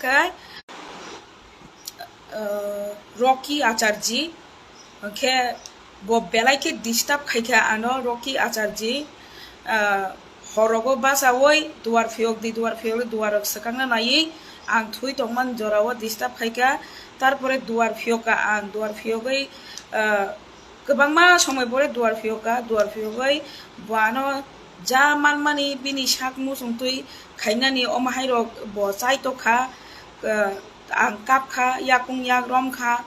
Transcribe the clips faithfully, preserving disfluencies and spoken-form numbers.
Khe, ah, Rocky Acharji, hwnkhe bo belai khe disturb khaikha ano Rocky Acharji, ah, horogo bachaui duar phiyok di, duar phiyok di, duar rok swkangna naiwi ang thwi tongmani jorao disturb khaikha. Tarpore duar phiyokha ang, duar phiyogwi, ah, kwbangma somoi pore duar phiyokha, duar phiyogwi bo ano ja manmani bini sak muchungtwi khainani omo hairok bo chai tokha, ah, ang kapkha, yakung yak romkha,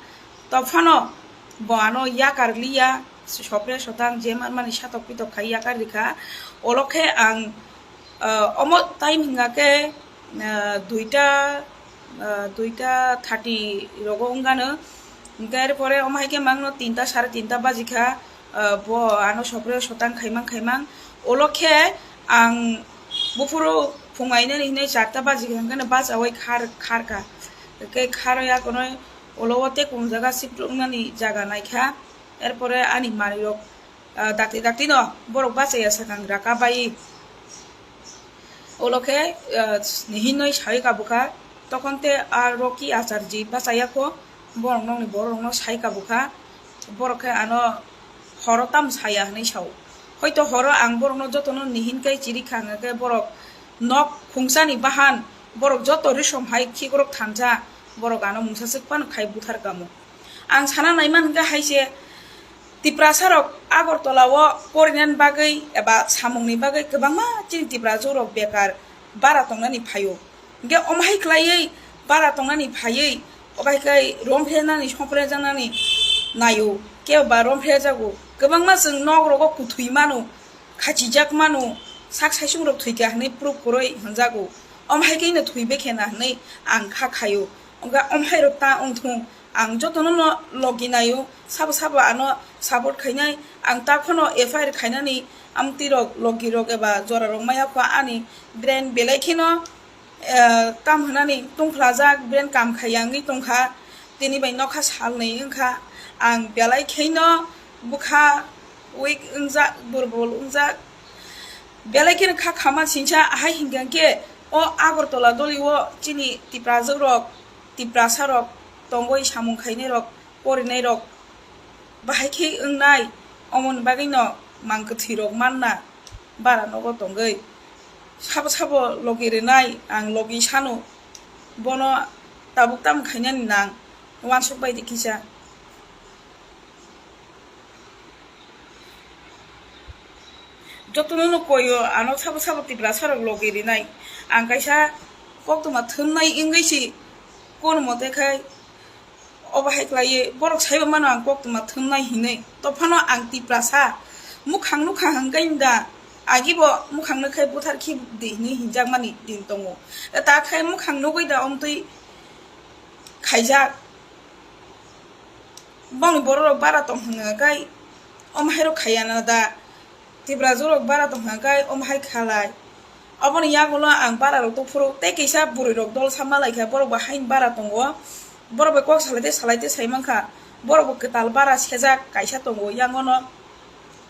tophano bo ano yakar liya, sopre sotang je manmani satok pitok khai yakar rikha. Olo khe ang, ah, omo time hwnga khe, ah, duita, ah, duita thirty rogo wngano. Hwnkhe er pore omo hai khe mangno tinta, sare tinta baji kha, ah, bo ano sopre sotang khaimang khaimang. Olo khe ang buphuru phung ainani hinwi charta baji kha, hwnkhe bachaui khar, kharkha. Hwnkhe kharwi akono olo o tei kung jaga sip rwknani jaga naikha. Er pore ani manwirok, ah, dakti dakti no borok bachaya sakang raka bai. Olo khe, ah, hinwi sai kabukha, tokon te a Rocky Acharji bachaya kho, borok nokni borok rokno sai kabukha, borok khe ano horo tam saya hinwi sao. Hoito horo ang borokno jotono nihin kai chiri kha, hwnkhe borok nok khungsani bahan, borok joto risom hai khikrok thansa, borok ano mungsa swk phano khai buthar kamo. Ang sana naiman hwnkhe hai se, Tiprasa rok Agartala o porinani bagwi eba samungni bagwi kwbangma chini Tiprajwk rok bekar bara tongnani phaio. Hwnkhe omo hai khlaiwi bara tongnani phaiwi obo hai khe romphenani, somprenjaknani naio, kebo ba romphenjago. Kwbangma chwng nok rogo kuthwi mano, khachijak mano, sak saisung rok thwikha hinwi proof kwrwi hwnjago. Omo hai khe no thwi bekhena hinwi ang kha khaio. Hwnkhe omo hai rok ta wngthung. Ang jotono no logi naio, sabo sabo ano support khainai. Ang ta phano F I R khainani amtwi rok, logi rok eba jora rok maya kho ani brain belai kheno, eh, tam hwnani tungphlajak, brain kam khaiya wngwi tongkha. Tini bai nokha salnwi wngkha. Ang belai kheno bwkha weak wngjak, durbol wngjak. Belai kheno kha khama singsa ahai hwnkha khe o Agartala doli o chini Tiprajwk rok, Tiprasa rok tongwi samung khainai rok, porinai rok bahai khe wngnai, omoni bagwi no mang kwthwi rok manna bara nogo tongwi sabo sabo logi rwnai ang logi sano bono tabuk tam khainani nang wansuk bai di kisa. Jotono no koyo ano sabo sabo Tiprasa rok logi rinai. Ang kaisa koktwma thumnai wngwi si kono mote khai obo hai khlaiwi borok saibo mano ang koktwma thumnai hinwi. Tophano ang Tiprasa mukhang nukha hwnkhe da agibo mukhang nukhai buthar khi di hinwi hinjakmani din tongo. Ta khai mukhang nugwi da omtwi khaijak. Bongni borok rok bara tong hwnka kai omo hai rok khaiya na da. Tiprajwk rok bara tong hwnka kai omo hai khalai. Oboni yagulo ang bara rok tongphuru tei kisa bwrwi rok dol sama lai kha, borok bo haini bara tongo. Borok bai kok salai tei salai tei sai mankha. Borok bo kwtal bara sejak kaisa tongo yangono.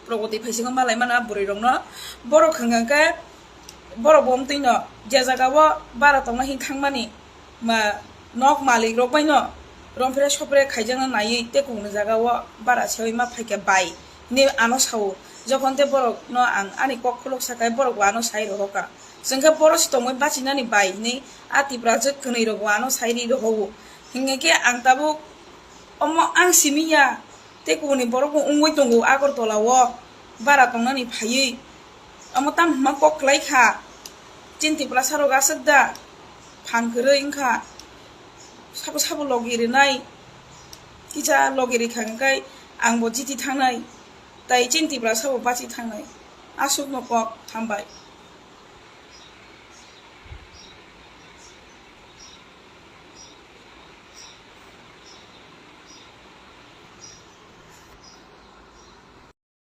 Progoti phaisingo malai mano a bwrwi rokno. Borok hwnka khe borok bo omtwi no je jaga o bara tongna hin thangmani ma nok malik rok bai no rompre sopre khaijakna naiwi tei kung ni jaga o bara sewi ma phaikha bai hinwi ano sao. Jokhon tei borok no ang ani kok khulok sakai borok bo ano sai rohorkha. Chwngkhe boro se tongwi bachinani bai hinwi a Tiprajwk kwnwi rok bo ano sai ri rohoro. Hinkhe ang tabuk omo ang simi ya. Tei kubuni borok bo wngwi tongo Agartala o bara tongnani phaiwi. Omo tamo hwnma kok kwlai kha. Chini Tiprasa rok aswk da phan kwrwi wngkha. Sabo sabo logi rwnai. Kisa logi rikha hwnkhe ang bo jiti thangnai. Tai chini Tiprasa bo bachi thangnai. Aswkno kok, hambai.